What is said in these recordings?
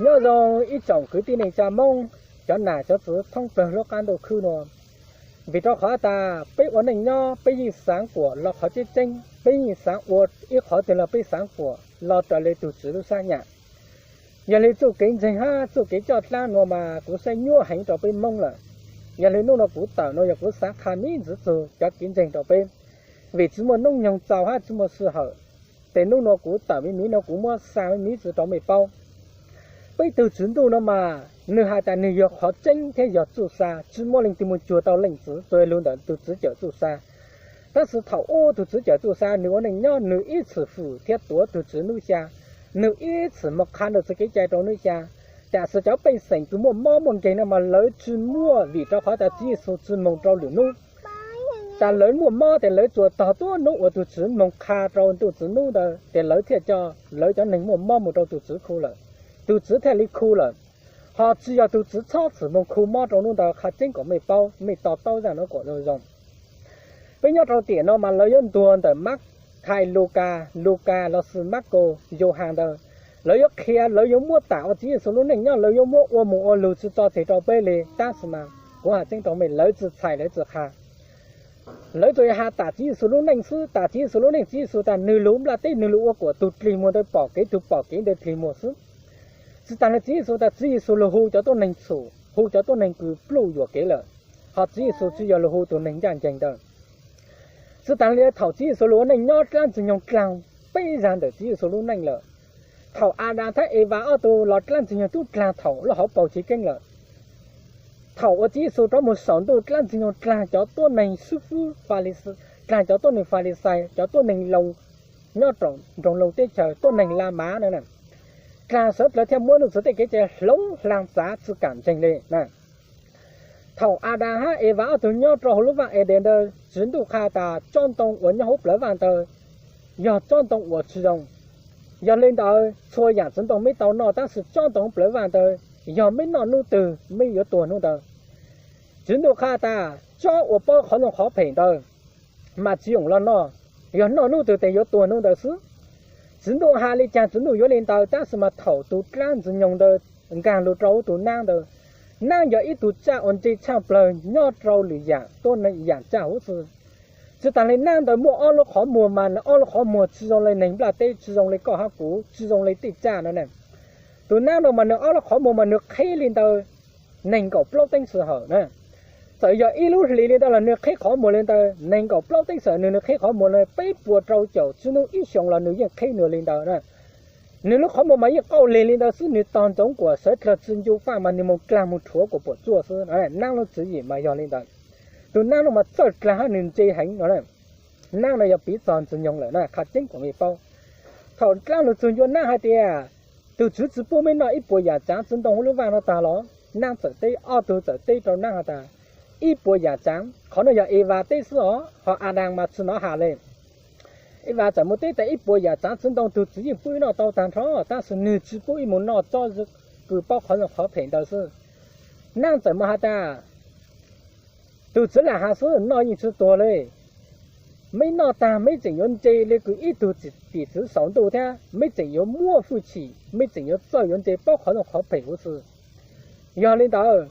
Nyob zoo ib tsoom kwv tij neej tsa Hmoob, cov nam cov txwv thoob plawg lub qab ntuj khwb nua. Vim rau qhov tas peb ua neej nyob peb yeej xaav kuam los qhov tseeb tseeb, peb yeej xaav ua ib qhov twg los peb xaav kuam los raws li tug Tswv lub sab nyam. Yog li txuj kev ntseeg hab txuj kev coj dlaab nua mas kuv saib nyuaj heev rau peb Hmoob lawm. Yog li nub nua kuv tawm nua yog kuv xaav qha miv ntxiv txug cov kev ntseeg rau peb, vim tsi muaj noob nyoog txaus hab tsi muaj sij hawm. Tes nub nua kuv tawm miv miv nua kuv muab xaa miv miv txug rau mej paub. Peb tug Tswv Ntuj nua mas nwg has tas nwg yog qhov tseeb thiab yog txuj sa, tsi muaj leej twg moog cuag tau leej txwv, txug lug ntawm tug txwv cawm txuj sa. Tab sis thaum ub tug txwv cawm txuj sa nwg ua neej nyob nwg ib txwm fwm thiab tuav tug Tswv nub xya, nwg ib txwm moog qha ntawm txwv kev cai rau nub xya. Tam sis cov pej xeem kws muaj mob muaj nkeeg nua mas lawv tsi muaj, vim rau qhov tas Tswv Yexus tsi moog rau lwm nub. Tas lawv muaj mob tes lawv tsuas tog tuab nub uas tug Tswv moog qha rau ntuj txwv nub ntawd tes lawv thiaj coj lawv cov neeg muaj mob moog rau tug Tswv khu lawm, tug Tswv thiaj li khu lawm. Ho tsi yog tug Tswv txhob txwm moog khu mob rau nub ntawd, qha tseeb kuas mej paub, mej to taub zaj nuav kuas zoo zoo. Peb nyob rau tiam no mas lawv yuav ntuas ntawm Mathais, Lukas, Lukas los sis Markos, Yauhas ntawd, lawv yuav qhia, lawv yuav muab tam ua Tswv Yexus lub neej nyob, lawv yuav muab ua mus ua lug tsi tso tseg rau peb li. Tab sis mas kuv has tseeb rau mej, lawv tsi txhais, lawv tsi qha. Lawv tsuas has tam Tswv Yexus lub neej xwb, tam Tswv Yexus lub neej, Tswv Yexus tas nwg lug nplaj teb, nwg lug ua kuas tug dlig muag ntawd pom kev, tug pom kev ntawd dlig muag xwb. Tsi taag le Tswv Yexus tas Tswv Yexus lug hu cov tuab neeg txhum, hu cov tuab neeg kws pluj yuam kev lawm, ho Tswv Yexus tsi yog lug hu tug neeg ncaj nceeg ntawd. Tsi taag le thaum Tswv Yexus lug ua neej nyob dlaab Ntxwg Nyoog dlaag peb zag ntawm Tswv Yexus lub neej lawm. Thaum Adas thab Evas ob tug los dlaab Ntxwg Nyoog tub dlaag thaum lub hauv paus chiv keeb lawm. Thaum uas Tswv Yexus rov mus saum ntuj dlaab Ntxwg Nyoog dlaag cov tuab neeg xib fwb, dlaag cov tuab neeg Falixais, cov tuab neeg Loos nyob nroog Loos teb chaws, tuab neeg La Mas na, dlaag sawv dlawg thiaj muab Ntuj Txwv tej kev cai hloov hlaag txav tsi kam ntseeg li na. Thaum Adas hab Evas ob tug nyob rau hauv lub vaaj Edes ntawd, Tswv Ntuj qha tas tsob ntoo uas nyob hauv plawv vaaj ntawd yog tsob ntoo uas tsi zoo. Yog li ntawd txhua yaam tsi ntoo meb tau noj, tab sis tsob ntoo plawv vaaj ntawd yog meb noj nub twg meb yuav tuag nub ntawd. Tswv Ntuj qha tas tsob uas paub qhov zoo qhov phem ntawd mas tsi yoom los noj, yog noj nub twg tes yuav tuag nub ntawd xwb. Tswv Ntuj has li caag Tswv Ntuj yuav li ntawd, tab sis mas thaum tug dlaab Ntxwg Nyoog ntawd nkaag lug rau tug naab ntawd, naab yog ib tug tsaj uas ntse tshaaj plawg nyob rau lwm yaam, tuab yaam tsaj huv xwb. Tsi taag le naab ntawd muaj ob lub qhov muag mas nws ob lub qhov muag tsi zoo le neeg nplaj teb, tsi zoo le koj hab kuv, tsi zoo le tej tsaj no na. Tug naab no mas nws ob lub qhov muag mas nws qheb li ntawd neeg nkaum plaub teev sij hawm na. Txawm yog ib lub hlis li ntawd los nws qheb qhov muag li ntawd neeg nkaum plaub teev sij hawm, nws nws qheb qhov muag na peb puas rau caum tsib hnub ib xyoos los nws yeej qheb nws li ntawd na. Nws lub qhov muag mas yeej qauj lig li ntawd xwb, nws tog ntsoov kuas sawv dlawg tsi ncu faaj mas nws moog dlaag moog rhuav kuas puam tsuaj xwb. Naab lub tswv yim mas yog li ntawd. Tug naab no mas txawj dlaag hab nws ntse heev no. Naab no yog piv txog Ntxwg Nyoog lawm na, qha ceeb kuas mej paub. Thaum dlaab lug txug ncua naab hais tias, tug Tswv tsi pub meb noj ib puas yaam tsaav tsi ntoo huv lub vaaj no taag los? Naab txawm teb, ob tug txawm teb rau naab has tas, ib puas yaam tsaav. Qhov no yog Evas teb xwb os, ho Adas mas tsi nov has le. Evas txawm moog teb tas ib puas yaam tsaav tsi ntoo tug Tswv yeej pub ib noj tau taag nrho, tab sis nwg tsi pub ib moog noj tsob kws paub qhov zoo qhov phem ntawd xwb. Naab txawm moog has tas, tug Tswv lam has xwb, noj yeej tsi tuag le. Meb noj taag meb tseem yuav ntse le kws ib tug tim txwv saum ntuj thiab, meb tseem yuav muaj fwj chim, meb tseem yuav txawj yuav ntse paub qhov zoo qhov phem huv xwb. Yog li ntawd,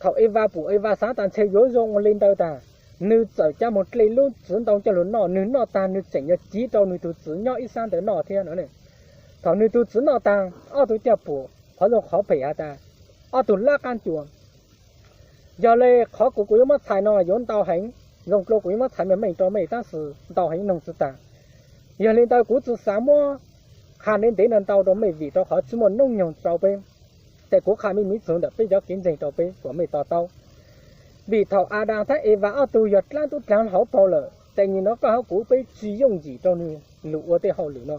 thaum Evas pum Evas xaav tas ntshe yuav zoo ua le ntawd taag, nwg txawm ca moog dle lub tsi ntoo coj lug noj, nwg noj taag nwg tseem yuav civ rau nwg tug txwv nyob ib sab ntawd noj thiab no. Thaum nwg tug txwv noj taag, ob tug caj pum qhov zoo qhov phem has tas, ob tug lab qaab cua. Yog le qhov kuv kuv yuav muab txhais no yuav ntau heev, zoo dlua kuv yuav muab txhais meej meej rau mej tab sis ntau heev noog tsi taag. Yog li ntawd kuv tsi xav muab qha ntev ntev no ntau rau mej vim rau qhov tsi muaj noob nyoog rau peb. Tes kuv qha miv miv txug ntawm peb cov kev ntseeg rau peb kuas mej to taub. Vim thaum Adas thab Evas ob tug yog dlaab tub dlaag hauv paug lawm, tes nyim no koj hab kuv peb tsi yooj yim rau nwg lug ua tej hauj lwm no.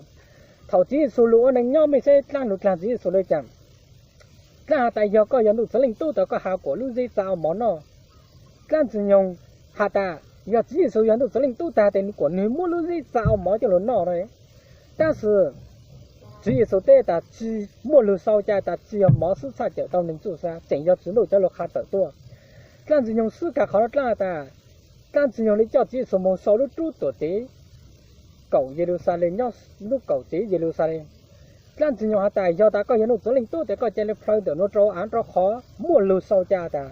Thaum Tswv Yexus lug ua neej nyob mej saib dlaab lug dlaag Tswv Yexus le caag. Dlaab has tas yog koj yog Ntuj Txwv Leej Tub tas koj has kuas lub zeb tsa ua mov noj. Dlaab Ntxwg Nyoog has tas yog Tswv Yexus yog Ntuj Txwv Leej Tub taag tes kuas nwg muab lub zeb tsa ua mov coj lug noj no. Tab sis Tswv Yexus teb tas tsi muaj lug sau cai tas tsi yog mov xwb txhaj cawm tau neeg txuj sa, tseem yog Tswv Ntuj cov lug qha tawm tuaj. Dlaab Ntxwg Nyoog xwb kag qhov no dlaab has tas, dlaab Ntxwg Nyoog le coj Tswv Yexus moog sau lub rub tuam tsev kaum Yeluxalees nyob lub kaum tsev Yeluxalees. Dlaab Ntxwg Nyoog has tas, yog tas koj yog Nuj Txiv Leej Tub tes koj ca le plhaw ntawm nuav rau av rau qhov muaj lug xau ca tas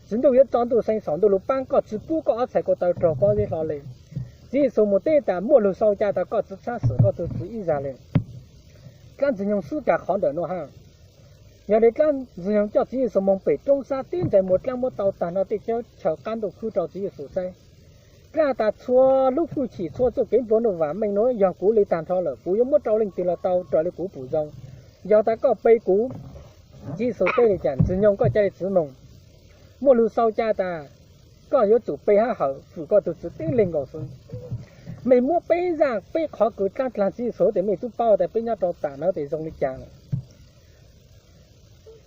Tswv Ntuj yuav tso ntuj xeev xaum ntuj lug paab koj, tsi pub koj ob txhais ko taw raug pob zeb hlo le. Tswv Yexus mus teb tas, muaj lug xau ca tas koj tsi txhab xwm koj tug txiv ib zag le. Dlaab Ntxwg Nyoog xub kag qhov ntawm nuav hab. Yog le Dlaab Ntxwg Nyoog coj Tswv Yexus moog pem roob sab tib ntsais muag dlaab muab tau taag nrho tej cawv chaw qaab ntuj khwb rau Tswv Yexus saib. Dlaab tas txhua lub fwj chim txhua txuj kev nplua nuj vaam meej nuav yog kuv le taag nrho lawm, kuv yuav muab rau leej twg los tau raws le kuv pum zoo. Yog tas koj pe kuv, Tswv Yexus teb le cas, Ntxwg Nyoog koj ca le txwv moog. Muaj lug xau ca tas koj yuav tsum pe hab hawm fwm koj tug txiv tib leeg nkaus xwb. Mej muab peb zaaj peb qhov kws dlaab dlaag Tswv Yexus tes mej tub paub tas peb nyob rau tam nuav tes zoo le cas lawm.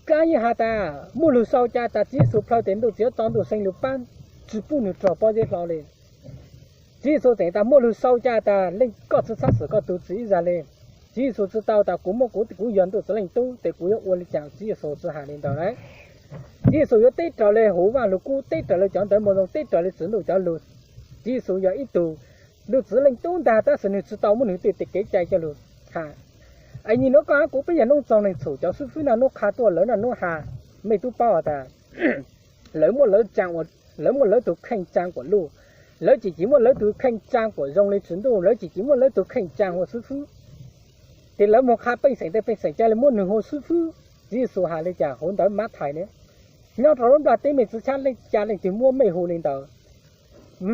Dlaab yeej has tas muaj lug xau ca tas Tswv Yexus plhaw tes ntuj txiv yuav tso ntuj xeev lug paab, tsi pub nwg raug pob zeb hlo le. Tswv Yexus tseem tas muaj lug xau ca tas leej koj tsi txhab xwm koj tug txiv ib zag le. Tswv Yexus tsi tau tas kuv muab kuv, kuv yog Nuj Txiv Leej Tub tes kuv yuav ua le cas, Tswv Yexus tsi has le ntawd na. Tswv Yexus yuav teb raws le huv Vaaj Lug Kub, teb raws le cov ntawv Moo Zoo, teb raws le Tswv Ntuj cov lug. Tswv Yexus yog ib tug Nuj Txiv Leej Tub ntag, tab sis nwg tsi tau muab nwg tej kev cai coj lug has. Es nyim nuav koj hab kuv peb yog noob txoog neeg txhum, cov xib fwb naj nub qha tuaj, lawv naj nub has, mej tub paub tas lawv muab lawv tsaa, lawv muab lawv tug kheej tsaa kuam luj, lawv tsis, tsis muab lawv tug kheej tsaa kuam zoo le Tswv Ntuj, lawv tsis, tsis muab lawv tug kheej tsaa ua xib fwb. Tes lawv moog qha pej xeem, tej pej xeem ca le muab nwg hu xib fwb. Tswv Yexus has le cas, huv ntawv Mathais ne, nyob rau lub nplaj teb mej tsi txhab leej ca leej twg muab mej hu le ntawd,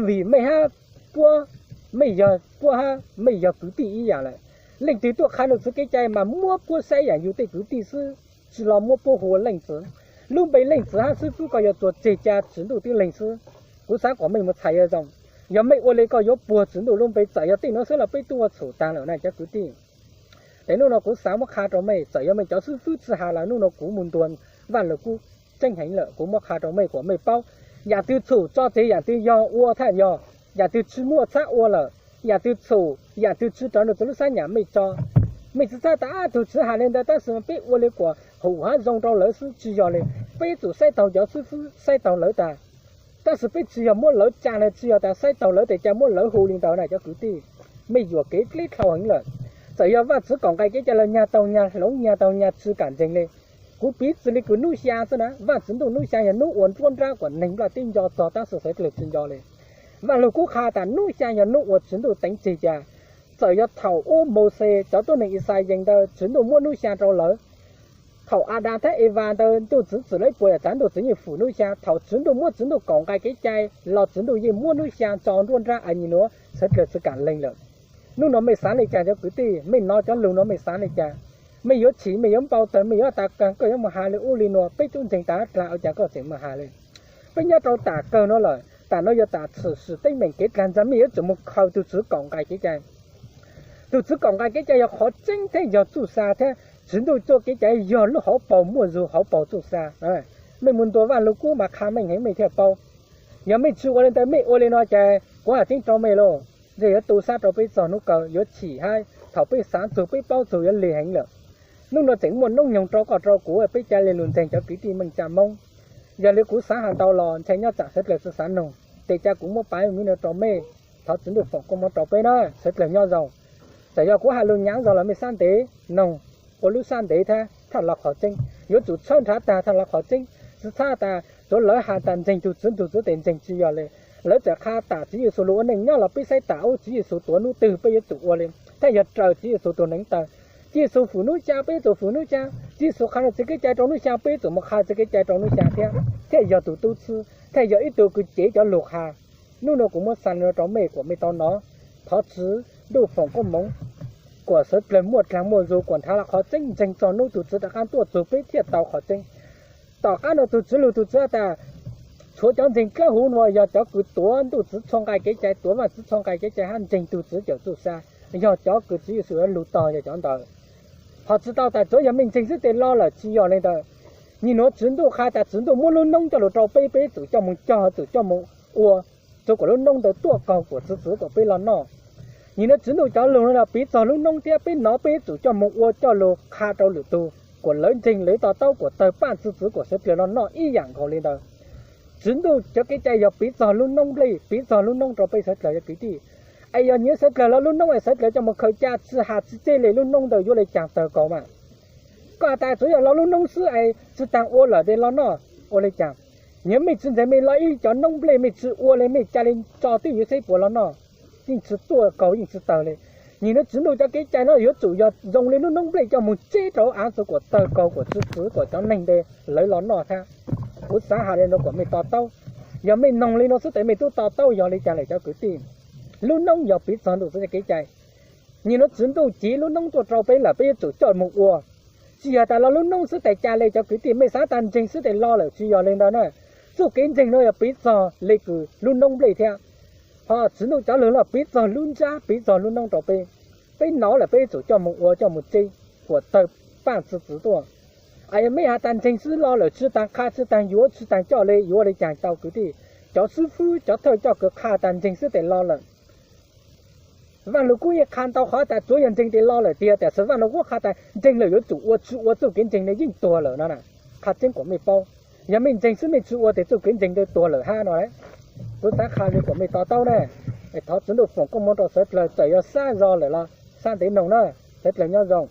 vim mej hab puab, mej yog puab hab mej yog kwv tij ib yaam lawm. Leej twg tuaj qha Nuj Txiv kev cai mas muab puab saib yaam yug tej kwv tij xwb, tsi los muab puab hu ua leej txiv. Lub npe leej txiv hab xib fwb koj yuav txuas tseg ca Tswv Ntuj tib leeg xwb. Kuv xaav kom mej mus txhais yuav zoo. Yog mej ua le koj yuav puag Tswv Ntuj lub npe, txawm yog tej nuav xwb los peb tub ua txhum taag lawm na cov kwv tij. Tes nub nuav kuv xaav muab qha rau mej, txawm yog mej cov xib fwb tsi has los nub nuav kuv mus ntuas Vaaj Lug Kub tseeb heev lawm, kuv muab qha rau mej kuas mej paub, yaam twg txhum tso tseg, yaam twg yog ua thaaj yog, yaam twg tsi muaj txhab ua lawm, yaam twg txhum, yaam twg tsi rawv Nuj Txiv lub sab nyam mej tso. Mej tsi txhab tas ab tug txiv has le ntawd tab sis peb ua le kuas hum hab zoo rau lawv xwb, tsi yog le. Peb yuav tsum saib taug cov xib fwb, saib taug lawv tag. Tab sis peb tsi yog muab lawv tsaa le, tsi yog tas saib taug lawv tes ca muab lawv hu le ntawd na cov kwv tij. Mej yuam kev dleb dhau heev lawm. Txawm yog Vaajtswv kaum nqai kev cai los nyag taug nyag hloov nyag taug nyag tsi kam ntseeg le. Kuv piv txwv le kws nub xyaa xwb na, Vaajtswv ntuj nub xyaa yog nub uas nruab nrab kuas neeg nplaj teb nco txog tab sis sawv dlawg tsi nco le. Vaaj Lug Kub qha tas nub xyaa yog nub uas Tswv Ntuj teev tseg cas. Txawm yog thaum ub Mauxes cov tuab neeg Ixayees ntawd Tswv Ntuj muab nub xyaa rau lawv, thaum Adas thab Evas ntawd ntuj txiv txwm lawv puas yaam tsav ntuj txiv yeej fwm nub xyaa, thaum Tswv Ntuj muab Tswv Ntuj kaum nqai kev cai los Tswv Ntuj yeej muab nub xyaa tso nruab nrab, es nyim nuav sawv dlawg tsi kam lees lawm. Nub nuav mej xaav le cas cov kwv tij, mej nov cov lug nuav mej xaav le cas? Mej yuav chim, mej yuav npau tawg, mej yuav tas kag koj yuav mus has le ub le nuav, peb tub ntseeg tas dlaag ua cas koj tseem mus has le. Peb nyob rau tam kawg nuav lawm, tam nuav yog tam txhum sim teeb meem kev dlaag ntxag, mej yuav tsum mus khaws tug txiv kaum nqai kev cai. Tug txiv kaum nqai kev cai yog qhov tseeb thiab yog txuj sa thiab Tswv Ntuj txuj kev cai yog lub hauv paug muaj zug hauv paug txuj sa. Mej mus ntuas Vaaj Lug Kub mas qha meej heev mej thiaj paub. Yog mej tsi ua le ntawd, mej ua le nuav ces kuv has tseeb rau mej lauj, ntshe yuav tu sab rau peb txog hnub kawg, yuav chim hab thaum peb xaav txug peb paub txug yuav lig heev lawm. Nub nuav tseem muaj noob nyoog rau koj rau kuv, peb ca le lug ntseeg cov kwv tij meej tsa Moob. Yog le kuv xaav has ntau los ntshe nyob tsaam sawv dlawg tsi xaav noog, tes ca kuv muab pav miv nuav rau mej. Thov Tswv Ntuj foom koob moov rau peb na, sawv dlawg nyob zoo. Txawm yog kuv has lug nyaav zog los mej sab ntev noog, ua lub sab ntev thiab thaj lov qhov tseeb, yuav tsum tshawb nrhav tag thaj lov qhov tseeb. Tsi txhab tas tsuav lawv has tas ntseeg tug txiv ntug txiv tes ntseeg, tsi yog le. Lawv txawm qha tas Tswv Yexus lug ua neej nyob los peb saib tas ub Tswv Yexus tuav nub twg peb yuav tsum ua le, thiaj yog raws Tswv Yexus tug neev taw. Tswv Yexus fwm nub xyaa peb yuav tsum fwm nub xyaa, Tswv Yexus qha Nuj Txiv kev cai rau nub xyaa peb yuav tsum mus qha Txiv kev cai rau nub xyaa thiab, thiaj yog tug tub txib, thiaj yog ib tug kws cev cov lug has. Nub nuav kuv muab xaa le nuav rau mej kuas mej tau nov. Thov Tswv Ntuj foom koob moov, kuas sawv dlawg muaj dlaag muaj zug, kuas nrhav lov qhov tseeb, ntseeg txog nub tug txiv rov qaab tuaj txug peb thiaj tau qhov tseeb. Tom qab nuav tug txiv lug tug txiv has tas, tshuav cov ntseeg dlawb huv nuav yog cov kws tuav ntuj txiv txhua nqai kev cai, tuav Vaajtswv txhua nqai kev cai hab ntseeg tug txiv cawm txuj sa, yog cov kws Tswv Yexus yuav lug tog yog cov ntawd. Thov tsi tau tas tsuav yog mej ntseeg xwb tes lov lawm, tsi yog le ntawd. Nyim nuav Tswv Ntuj qha tas Tswv Ntuj muab lub noob coj lug rau peb, peb yuav tsum coj moog cog, yuav tsum coj moog ua, rua kuas lub noob ntawd tuaj kaug kuas txwv txwv kuas peb lug noj. Nyim nuav Tswv Ntuj cov lug nuav los piv txog lub noob thiab peb nov peb yuav tsum coj moog ua coj lug qha rau lwm tug kuas lawv ntseeg lawv to taub kuas tawg paaj txwv txwv kuas sawv dlawg lug noj ib yaam nkaus le ntawd. Tswv Ntuj cov kev cai yog piv txog lub noob nplej, piv txog lub noob rau peb sawv dlawg cov kwv tij. Es yog nyiam sawv dlawg lo lub noob es sawv dlawg coj mus khaws ca tsi has tsi tseg le lub noob ntawd yuav le caag tawg kaus mas? Koj has tas tsuav yog lo lub noob xwb es tsi taag ua lawm tes lo noj ua le caag? Nyiam mej tsi ntseeg mej lo ib cov noob nplej mej tsi ua le mej ca le tso twj ywm seb puas lo noj, yeej tsi tuaj kaus yeej tsi tawg le. Nyim nuav Tswv Ntuj cov kev cai no yuav tsum yog zoo le lub noob nplej coj mus tseb rau av txug kuas tawg kaus kuas tsi txwv kuas cov neeg ntawd lawv lo noj hab. Kuv xaav has le nuav kuas mej to taub. Yog mej noog le nuav xwb tes mej tub to taub yog le caag lawm cov kwv tij. Lub noob yog piv txog Ntuj Txwv cov kev cai. Nyim nuav Tswv Ntuj civ lub noob tuaj rau peb lawm peb yuav tsum coj mus ua. Tsi yog tas lo lub noob xwb tes ca le cov kwv tij, mej xaav tas ntseeg xwb tes lo lawm, tsi yog le ntawd na. Txuj kev ntseeg nuav yog piv txog le kws lub noob nplej thiab. Ho Tswv Ntuj cov lug los piv txog lub ntsab piv txog lub noob rau peb. Peb nov lawm peb yuav tsum coj mus ua coj mus tseb kuas tawg paaj txwv txwv tuaj. Yog mej has tas ntseeg xwb lo lawm tsi taag qha tsi taag yuav tsi taag coj le yuav le caag tau kwv tij? Cov xib fwb cov thawj coj kws qha tas ntseeg xwb tes lo lawm. Vaaj Lug Kub yeej qha ntau qhov tas tsuav yog ntseeg tes lo lawm tiag, tiam sis Vaaj Lug Kub qha tas ntseeg lawm yuav tsum ua, tsi ua txuj kev ntseeg ne yeej tuag lawm no na. Qha tseeb kuas mej paub, yog mej ntseeg xwb mej tsi ua tes txuj kev ntseeg ntawd tuag lawm hab no. Kuv xaav qha le kuas mej to taub na. Thov Tswv Ntuj foom koob moov rau sawv dlawg, txawm yog sab zog lawm los sab ntev noog na. Sawv dlawg nyob zoo.